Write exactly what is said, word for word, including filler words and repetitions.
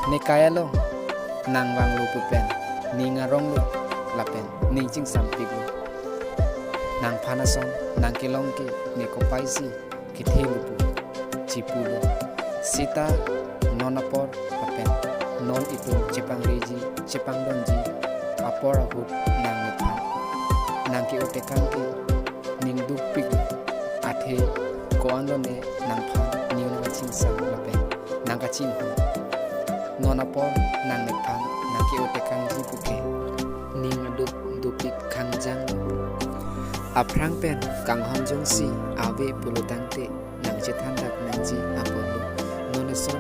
Ne kai along nang vanglo pu pen ning aronglo lapen ning chingsampiklo. Nangphan ason nang kelong ke ne kopaisi kethelo pu chipulo. Seta non apor lapen non itum chepangreji chepangdonji apor ahut nang nephan nang ke-o tekang ke ning dukpiklo. Athe ko-an lone nangphan new nangkachingsam lapen nangkachinghon? Non apor nang nephan nang ke-o tekangji puke ning aduk dopik khangjang. Aphrang pen kanghon jongsi ave pulo tangte nang chethan dak nangji apor lo. Non ason